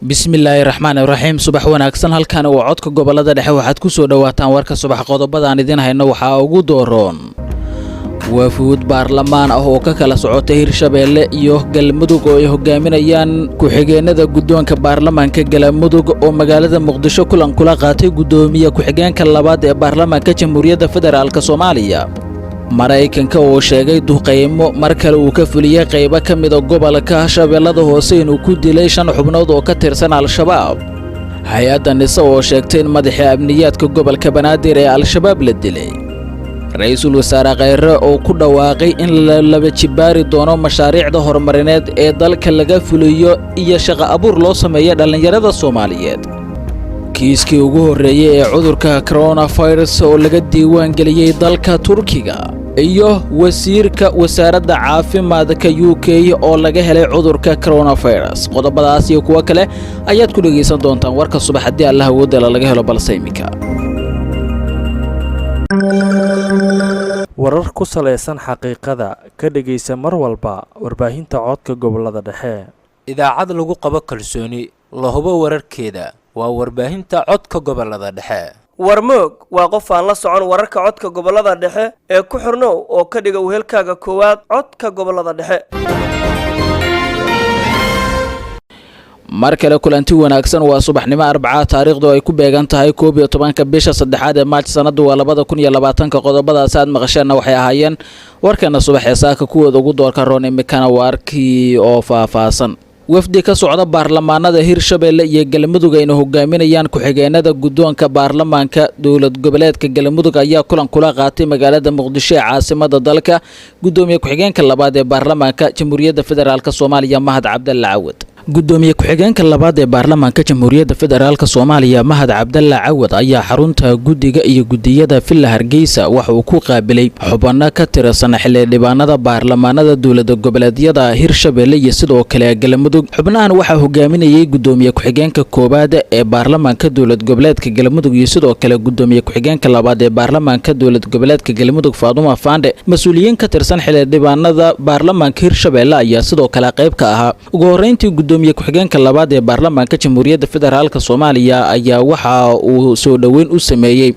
Bismillaahi raxmaan iraxiim. Subax wanaagsan. Halkan waa Codka Gobolada Dhexe. Waxaad ku soo dhowaataan warka subax. Qodobadaan idin hayno waxaa ugu dooroon wafuud baarlamaan ah oo ka kala socota Hirshabeelle iyo Galmudug oo ay hogaaminayaan ku-xigeenada guddoonka baarlamaanka Galmudug oo magaalada Muqdisho kulan kula qaatay guddoomiye ku-xigeenka labaad ee baarlamaanka Jamhuuriyadda Federaalk Soomaaliya. Maraykanka oo sheegay duqaymo mar kale uu ka fuliyey qaybo ka mida gobolka Shabeellada Hoose inuu ku dilay shan xubnood oo ka tirsan Al-Shabaab. Hay-adda NISA oo sheegtay in madaxii amniyaadka gobolka Banaadir ee Al-Shabaab la dilay. Ra-iisul Wasaare Kheyre oo ku dhawaaqay in la laba jibaari doono mashaariicda horumarineed ee dalka laga fuliyo iyo shaqo abuur loo sameeya dhallinyarada Soomaaliyeed. Kiiskii ugu horreeyey ee cudurka coronavirus oo laga diiwaan geliyey dalka Turkiga iyo wasiirka wasaaradda caafimaadka UK oo laga helay cudurka coronavirus. Qodobadaas iyo kuwo kale ayaad ku dhegaysan doontaan warka subax haddii Allah awoodala laga helo, balse iminka. Warar ku salaysan xaqiiqada ka dhegaysa mar walba warbaahinta Codka Gobolada Dhexe. Idaacad lagu qabo kalsooni, la hubo wararkeeda, waa warbaahinta Codka Gobolada Dhexe. Warmoog waa qof aan la socon wararka Codka Gobolada Dhexe ee ku xirnow oo ka dhiga wehelkaaga koowaad Codka Gobolada Dhexe. Mar kale kulanti wanaagsan. Waa subaxnimo Arbacaa, taariikhdu ay ku beegan tahay 11-ka bisha saddexaad ee Maaj, sanadu waa 2020-ka. Qodobadaas aad maqasheenna waxay ahaayeen warkana subax ee saaka kuwooda ugu doorka roon. Imikana waarkii oo faahfaahsan. Wafdi ka socda baarlamaanada Hirshabeelle iyo Galmudug ayna hogaaminayaan ku-xigeenada guddoonka baarlamaanka dowlad goboleedka Galmudug ayaa kulan kula qaatay magaalada Muqdisho ee caasimada dalka guddoomiye ku-xigeenka labaad ee baarlamaanka Jamhuuriyadda Federaalk Soomaaliya, Mahad Cabdalla Cawad. Guddoomiye ku-xigeenka labaad ee baarlamaanka Jamhuuriyadda Federaalk Soomaaliya, Mahad Cabdalla Cawad, ayaa xarunta guddiga iyo guddiyada Villa Hargeysa waxa uu ku qaabilay xubno ka tirsan xildhibaanada baarlamaanada dowlada goboleedyada Hirshabeelle iyo sidoo kale Galmudug. Xubnahan waxaa hogaaminayay guddoomiye ku-xigeenka koowaad ee baarlamaanka dowlad goboleedka Galmudug iyo sidoo kale guddoomiye ku-xigeenka labaad ee baarlamaanka dowlad goboleedka Galmudug, Faaduma Faandhe. Mas-uuliyiin ka tirsan xildhibaanada baarlamaanka Hirshabeelle ayaa sidoo kale qayb ka ahaa. Ugu horeyntii, guddoomiye ku-xigeenka labaad ee baarlamaanka Jamhuuriyadda Federaalk Soomaaliya ayaa waxa uu soo dhoweyn u sameeyey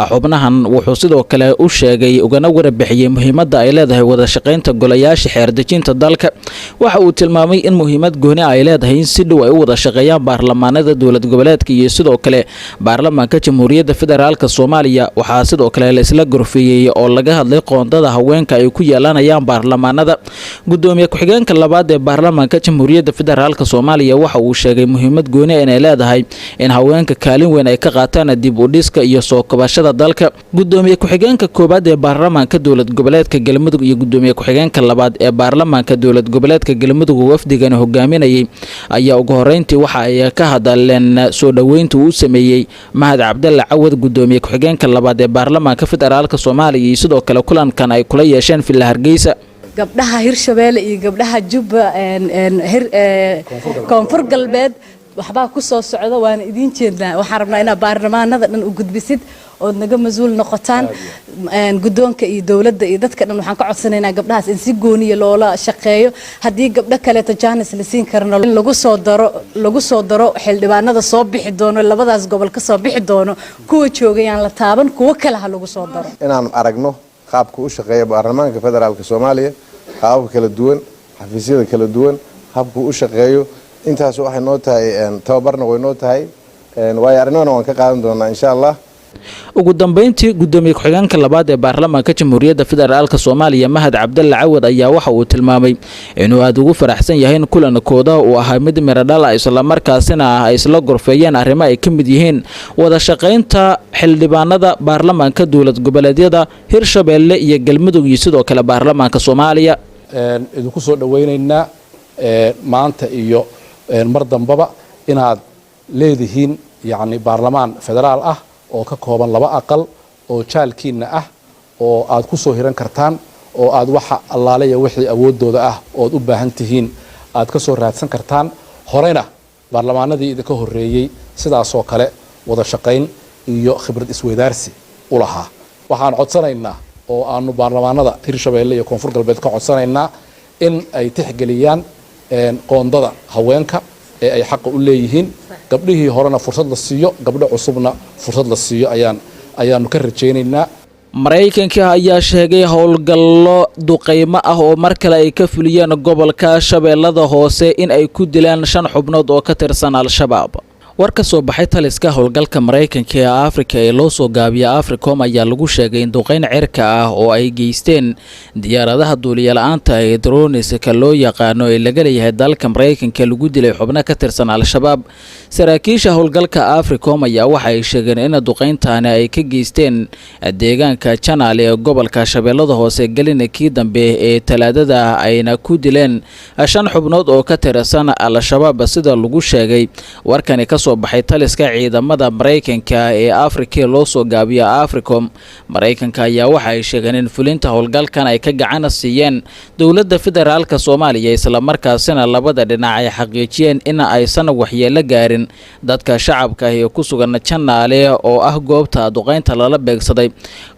xubnahan. Wuxuu sidoo kale u sheegay ugana warbixiyey muhiimadda ay leedahay wada shaqaynta golayaasha xeerdejinta dalka. Waxa uu tilmaamay in muhiimad gooni ay leedahay in si dhow ay u wada shaqeeyaan baarlamaanada dowlad goboleedka iyo sidoo kale baarlamaanka Jamhuuriyadda Federaalk Soomaaliya. Waxaa sidoo kale la isla gorfeeyey oo laga hadlay qoondada haweenka ay ku yeelanayaan baarlamaanada. Guddoomiye ku-xigeenka labaad ee baarlamaanka Jamhuuriyadda Federaalk Soomaaliya waxa uu sheegay muhiimad gooni inay leedahay in haweenka kaalin weyn ay ka qaataan dib u dhiska iyo soo kabashada dalka. Guddoomiye ku-xigeenka koowaad ee baarlamaanka dowlad goboleedka Galmudug iyo guddoomiye ku-xigeenka labaad ee baarlamaanka dowlad goboleedka Galmudug oo wafdigani hogaaminayay ayaa ugu horeyntii waxa ay ka hadleen soo dhoweynta uu sameeyey Mahad Cabdalla Cawad, guddoomiye ku-xigeenka labaad ee baarlamaanka Federaalk Soomaaliya, iyo sidoo kale kulankan ay kula yeesheen Villa Hargeysa. Gabdhaha Hirshabeelle iyo gabdhaha Jubba, Koonfur Galbeed, waxbaa ku soo socda, waana idiin jeednaa. Waxaan rabnaa inaad baarlamaanada dhan u gudbisid ood naga mas-uul noqotaan. Guddoonka iyo dowladda iyo dadka dhan waxaan ka codsanaynaa gabdhahaas in si gooniya loola shaqeeyo. Haddii gabdho kaleeto jaanis la siin karno, in lagu soo daro, lagu soo daro xildhibaanada soo bixi doono, labadaas gobol ka soo bixi doono. Kuwa joogayaan la taaban, kuwo kale ha lagu soo daro. Inaan aragno qaabka u shaqeeya baarlamaanka federaalka Soomaaliya, qaababka kala duwan, xafiisyada kala duwan, habku u shaqeeyo, intaas waxay noo tahay tababarna way noo tahay, waayo arrimahana waan ka qaadan doonaa, insha Allah. Ugu dambeyntii, guddoomiye ku-xigeenka labaad ee baarlamaanka Jamhuuriyadda Federaalk Soomaaliya, Mahad Cabdalla Cawad, ayaa waxa uu tilmaamay inuu aada ugu faraxsan yahay in kulankooda uu ahaa mid miradhal ah, islamarkaasina ay isla gorfeeyeen arrimo ay ka mid yihiin wada shaqaynta xildhibaanada baarlamaanka dowlad goboleedyada Hirshabeelle iyo Galmudug iyo sidoo kale baarlamaanka Soomaaliya. Idinku soo dhawaynaynaa maanta iyo mar dambaba inaad leedihiin yacni baarlamaan federaal ah oo ka kooban laba aqal oo jaalkiina ah oo aad ku soo hiran kartaan oo aad waxa allaalaya wixii awooddooda ah ood u baahan tihiin aad ka soo raadsan kartaan. Horeyna baarlamaanadii idinka horreeyey sidaasoo kale wada shaqayn iyo khibrad isweydaarsi u lahaa. Waxaan codsanaynaa oo aanu baarlamaanada Hirshabeelle iyo Koonfur Galbeed ka codsanaynaa in ay tixgeliyaan qoondada haweenka. Ee ay xaqa u leeyihiin, gabdhihii horena fursad la siiyo, gabdho cusubna fursad la siiyo ayaanu ka rajaynaynaa. Maraykanka ayaa sheegay howlgallo duqeymo ah oo mar kale ay ka fuliyeen gobolka Shabeellada Hoose in ay ku dilaan shan xubnood oo ka tirsan Al-Shabaab. War ka soo baxay taliska howlgalka Maraykanka ee Afrika ee loo soo gaabiya Africom ayaa lagu sheegay in duqeyn cirka ah oo ay geysteen diyaaradaha duuliya-la-aanta ee drones-ka loo yaqaano ee laga leeyahay dalka Maraykanka lagu dilay xubno ka tirsan Al-Shabaab. Saraakiisha howlgalka Africom ayaa waxa ay sheegeen in duqeyntaani ay ka geysteen deegaanka Janaale ee gobolka Shabeellada Hoose gelinkii dambe ee Talaadada, ayna ku dileen shan xubnood oo ka tirsan Al-Shabaab, sida lagu sheegay warkani kasoo baxay taliska ciidamada Maraykanka ee Afrika loo soo gaabiyo Africom. Maraykanka ayaa waxa ay sheegeen in fulinta howlgalkan ay ka gacana siiyeen dowladda federaalka Soomaaliya, islamarkaasina labada dhinac ay xaqiijiyeen in aysan waxyeelo gaarin dadka shacabka ah ee ku sugan Janaale oo ah goobta duqeynta lala beegsaday.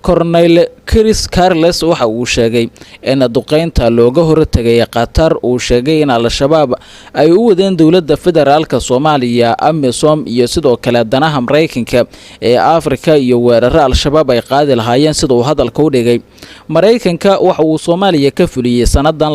Cornel Chris Carles waxa uu sheegay in duqeynta looga hortagay khatar uu sheegay in Al-Shabaab ay u wadeen dowladda federaalka Soomaaliya, AMISOM iyo sidoo kale danaha Maraykanka ee Afrika iyo weeraro Al-Shabaab ay qaadi lahaayeen, sida uu hadalka u dhigay. Maraykanka waxa uu Soomaaliya ka fuliyey sannadan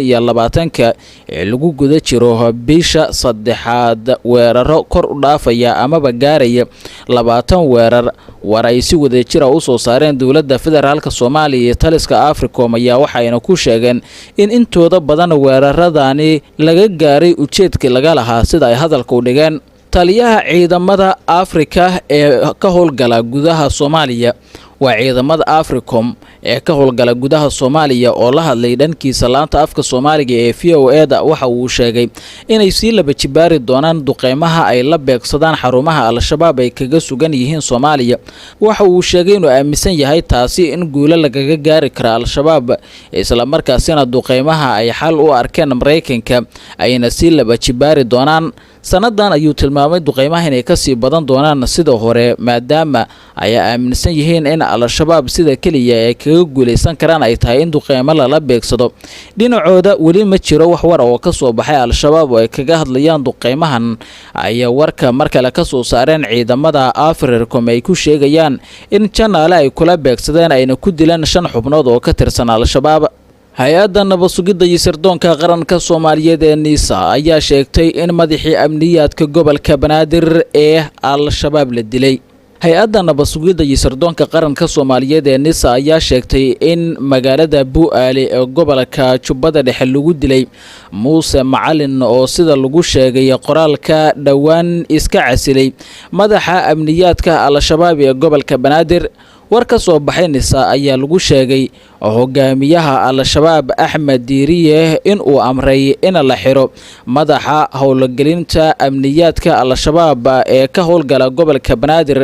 2020-ka ee lagu guda jiro bisha saddexaad weeraro kor u dhaafaya amaba gaaraya 20 weerar. War ay si wadajira u soo saareen dowladda federaalka Soomaaliya iyo taliska Africom ayaa waxayna ku sheegeen in intooda badan weeraradani laga gaaray ujeedkii laga lahaa, sida ay hadalka u dhigeen. Taliyaha ciidamada Afrika ee ka howlgala gudaha Soomaaliya, waa ciidamada Africom ee ka howlgala gudaha Soomaaliya, oo la hadlay dhankiisa laanta afka Soomaaliga ee VOA-da, waxa uu sheegay inay sii laba jibaari doonaan duqeymaha ay la beegsadaan xarumaha Al-Shabaab ay kaga sugan yihiin Soomaaliya. Waxa uu sheegay inuu aaminsan yahay taasi in guulo lagaga gaari karo Al-Shabaab, islamarkaasina duqeymaha ay xal u arkeen Maraykanka ayna sii laba jibaari doonaan. Sannadan ayuu tilmaamay duqeymaha inay kasii badan doonaan sida hore, maadaama ay aaminsan yihiin in Al-Shabaab sida keliya ay kaga guulaysan karaan ay tahay in duqeymo lala beegsado. Dhinacooda weli ma jiro wax war oo ka soo baxay Al-Shabaab oo ay kaga hadlayaan duqeymahan ayaa warka mar kale ka soo saareen ciidamada Africom ay ku sheegayaan in Janaale ay kula beegsadeen ayna ku dileen shan xubnood oo ka tirsan Al-Shabaab. Hay-adda nabad sugidda iyo sirdoonka qaranka Soomaaliyeed ee NISA ayaa sheegtay in madaxii amniyaadka gobolka Banaadir ee Al-Shabaab la dilay. Hay-adda nabad sugidda iyo sirdoonka qaranka Soomaaliyeed ee NISA ayaa sheegtay in magaalada Bu-aale ee gobolka Jubbada Dhexe lagu dilay Muuse Macalin, oo sida lagu sheegay qoraalka dhowaan iska casilay madaxa amniyaadka Al-Shabaab ee gobolka Banaadir. War ka soo baxay NISA ayaa lagu sheegay hogaamiyaha Al-Shabaab Axmed Diiriye in uu amray in la xiro madaxa howlgelinta amniyaadka Al-Shabaab ee ka howlgala gobolka Banaadir,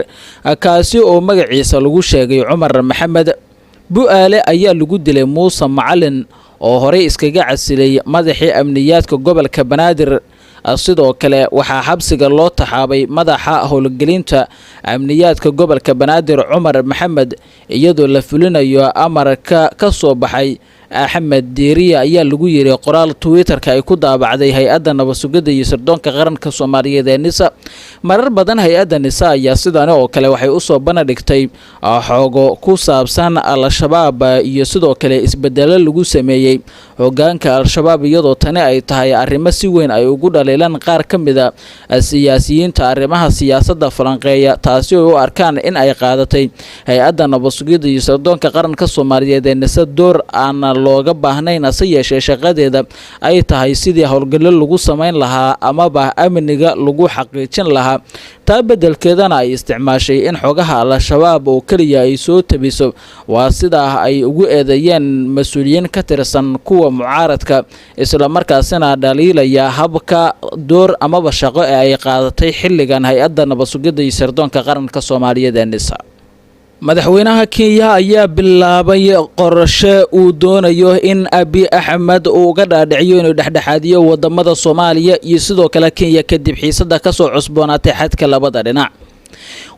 kaasi oo magaciisa lagu sheegay Cumar Maxamed. Bu-aale ayaa lagu dilay Muuse Macalin oo horey iskaga casilay madaxii amniyaadka gobolka Banaadir. Sidoo kale waxaa xabsiga loo taxaabay madaxa howlgelinta amniyaadka gobolka Banaadir Cumar Maxamed, iyadoo la fulinayo amarka ka soo baxay Axmed Diiriye, ayaa lagu yiri qoraal Twitterka ay ku daabacday hay-adda nabad sugidda iyo sirdoonka qaranka Soomaaliyeed ee NISA. Marar badan hay-adda NISA ayaa sidan oo kale waxay usoo bandhigtay xogo ku saabsan Al-Shabaab iyo sidoo kale isbedelo lagu sameeyey hogaanka Al-Shabaab, iyadoo tani ay tahay arrimo si weyn ay ugu dhaliilaan qaar ka mida siyaasiyiinta arrimaha siyaasadda falanqeeya, taasi oo u arkaan in ay qaadatay hay-adda nabad sugidda iyo sirdoonka qaranka Soomaaliyeed ee NISA door aan looga baahnayn, hase yeeshee shaqadeeda ay tahay sidii howlgallo lagu samayn lahaa amaba amniga lagu xaqiijin lahaa, taa beddelkeedana ay isticmaashay in xogaha Al-Shabaab oo keliya ay soo tabiso. Waa sidaa ay ugu eedeeyeen mas-uuliyiin ka tirsan kuwa mucaaradka, islamarkaasina dhaliilaya habka door amaba shaqo ee ay qaadatay xilligan hay-adda nabad sugidda iyo sirdoonka qaranka Soomaaliyeed ee NISA. Madaxweynaha Kenya ayaa bilaabay qorshe uu doonayo in Abiy Axmed uu uga dhaadhiciyo inuu dhexdhexaadiyo wadamada Soomaaliya iyo sidoo kale Kenya, kadib xiisada kasoo cusboonaatay xadka labada dhinac.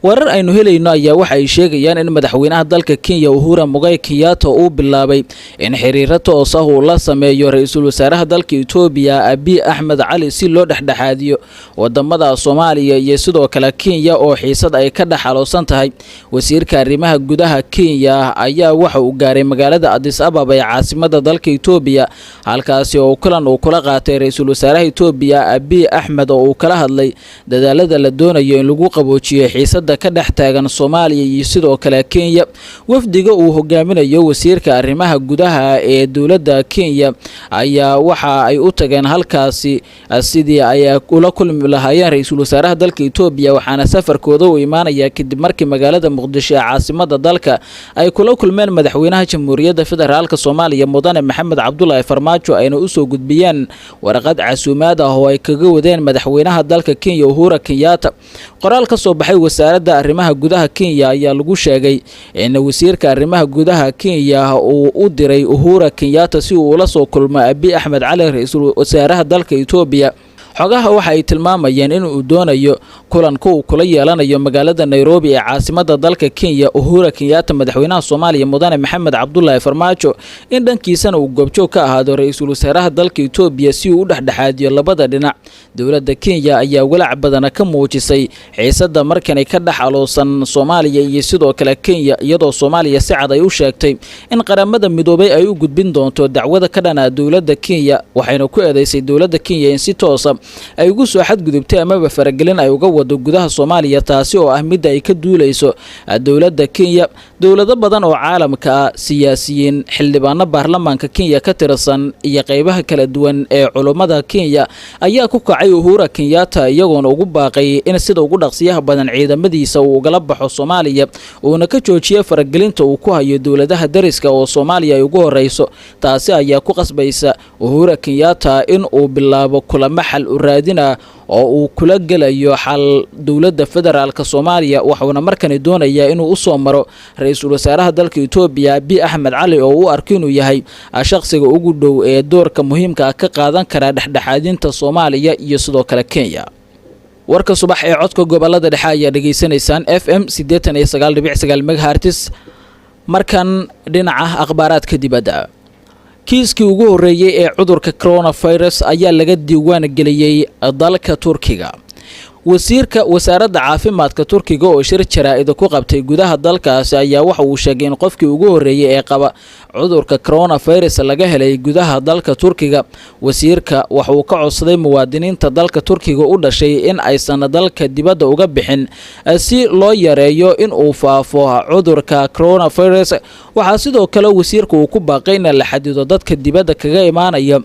Warar aynu helayno ayaa waxa ay sheegayaan in madaxweynaha dalka Kenya Uhuru Mugai Kenyatta uu bilaabay in xiriiro toos ah uu la sameeyo ra-iisul wasaaraha dalka Itoobiya Abiy Axmed Cali si loo dhexdhexaadiyo wadamada Soomaaliya iyo sidoo kale Kenya oo xiisad ay ka dhex xaloosan tahay. Wasiirka arrimaha gudaha Kenya ayaa waxa uu gaaray magaalada Addis Ababa ee caasimada dalka Itoobiya, halkaasi oo kulan uu kula qaatay ra-iisul wasaaraha Itoobiya Abiy Axmed oo uu kala hadlay dadaalada la doonayo in lagu qaboojiyo xiisada ka dhex taagan Soomaaliya iyo sidoo kale Kenya. Wafdiga uu hogaaminayo wasiirka arrimaha gudaha ee dowladda Kenya ayaa waxa ay u tageen halkaasi sidii ay ula kulmi lahaayeen ra-iisul wasaaraha dalka Itoobiya, waxaana safarkooda uu imaanayaa kadib markii magaalada Muqdisho ee caasimada dalka ay kula kulmeen madaxweynaha Jamhuuriyadda Federaalka Soomaaliya Mudane Maxamed Cabdulaahi Farmaajo, ayna u soo gudbiyeen warqad casuumaad ah oo ay kaga wadeen madaxweynaha dalka Kenya Uhuru Kenyatta. Qoraal ka soo baxay wasaaradda arrimaha gudaha Kenya ayaa lagu sheegay in wasiirka arrimaha gudaha Kenya uu u diray Uhuru Kenyatta si uu ula soo kulmo Abiy Axmed Cali, ra-iisul wasaaraha dalka Itoobiya. Xogaha waxa ay tilmaamayeen in uu doonayo kulanka uu kula yeelanayo magaalada Nairobi ee caasimada dalka Kenya Uhuru Kenyatta madaxweynaha Soomaaliya Mudane Maxamed Cabdulaahi Farmaajo, in dhankiisana uu goobjoog ka ahaado ra-iisul wasaaraha dalka Itoobiya si uu u dhexdhexaadiyo labada dhinac. Dowladda Kenya ayaa walaac badana ka muujisay xiisada markanay ka dhex aloosan Soomaaliya iyo sidoo kale Kenya, iyadoo Soomaaliya si cad ay u sheegtay in Qaramada Midoobay ay u gudbin doonto dacwada ka dhana dowladda Kenya, waxayna ku eedeysay dowladda Kenya in si toosa ay ugu soo xadgudubtay amaba faragelin ay uga wado gudaha Soomaaliya, taasi oo ah midda ay ka duulayso dowladda Kenya. Dowlado badan oo caalamka ah, siyaasiyiin, xildhibaano baarlamaanka Kenya ka tirsan iyo qaybaha kala duwan ee culummada Kenya ayaa ku kacay Uhuru Kenyatta, iyagoona ugu baaqay in sida ugu dhaqsiyaha badan ciidamadiisa uu ugala baxo Soomaaliya, uuna ka joojiyo faragelinta uu ku hayo dowladaha dariska oo Soomaaliya ay ugu horeyso. Taasi ayaa ku qasbaysa Uhuru Kenyatta in uu bilaabo kulamo xal u raadina oo uu kula gelayo xal dowladda federaalka Soomaaliya, waxuuna markani doonayaa inuu u soo maro ra-iisul wasaaraha dalka Itoobiya Abiy Axmed Cali oo u arko inuu yahay shakhsiga ugu dhow ee doorka muhiimka ah ka qaadan kara dhexdhexaadinta Soomaaliya iyo sidoo kale Kenya. Warka subax ee codka gobolada dhexe ayaa dhegaysanaysaan FM 89.9 megahertz. Markan dhinaca akhbaaraadka dibadda, kiiskii ugu horreeyey ee cudurka coronavirus ayaa laga diiwaan geliyey dalka Turkiga. Wasiirka wasaaradda caafimaadka Turkiga oo shir jaraa'id ku qabtay gudaha dalkaasi ayaa waxa uu sheegay in qofkii ugu horreeyey ee qaba cudurka coronavirus laga helay gudaha dalka Turkiga. Wasiirka waxa uu ka codsaday muwaadiniinta dalka Turkiga u dhashay in aysan dalka dibadda uga bixin si loo yareeyo in uu faafo cudurka coronavirus. Waxaa sidoo kale wasiirka uu ku baaqay in la xadido dadka dibadda kaga imaanaya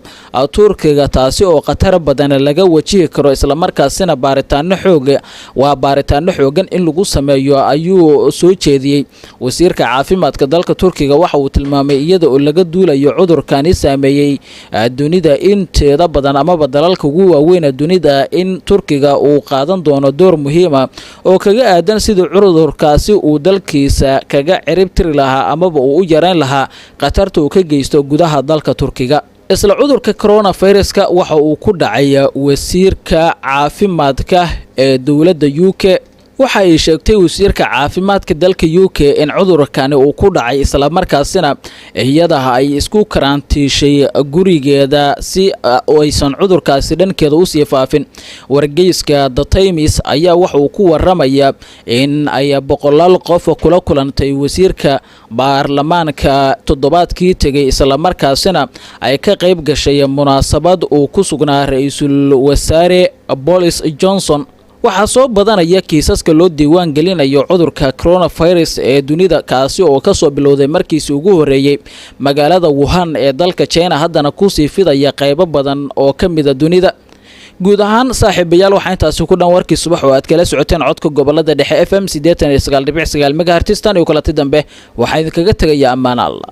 Turkiga, taasi oo khatar badan laga wajihi karo, islamarkaasina baaritaano xoog waa baaritaano xoogan in lagu sameeyo ayuu soo jeediyey. Wasiirka caafimaadka dalka Turkiga waxa uu tilmaamay iyada oo laga duulayo cudurkani saameeyey dunida inteeda badan amaba dalalka ugu waaweyn dunida, in Turkiga uu qaadan doono door muhiima oo kaga aadan sidii cudurkaasi uu dalkiisa kaga cirib tiri lahaa amaba uu u yareyn lahaa khatarta uu ka geysto gudaha dalka Turkiga. Isla cudurka coronaviruska waxa uu ku dhacay wasiirka caafimaadka ee dowladda UK. Waxa ay sheegtay wasiirka caafimaadka dalka UK in cudurkani uu ku dhacay, islamarkaasina iyada ay isku karantiishay gurigeeda si aysan cudurkaasi dhankeeda usii faafin. Wargeyska The Times ayaa waxa uu ku waramayaa in ay boqolaal qof kula kulantay wasiirka baarlamaanka toddobaadkii tegay, islamarkaasina ay ka qayb gashay munaasabad uu ku sugnaa ra-iisul wasaare Boris Johnson. Waxaa soo badanaya kiisaska loo diiwaan gelinayo cudurka coronavirus ee dunida, kaasi oo kasoo bilowday markiisii ugu horreeyey magaalada Wuhan ee dalka China, haddana kusii fidaya qaybo badan oo ka mida dunida guud ahaan. Saaxiibayaal, waxaa intaasi ku dhan warkii subax oo aad kala socoteen codka gobolada dhexe FM 89.9 megahertz. Tan iyo kulanti dambe, waxaa idinkaga tegaya ammaan Alla.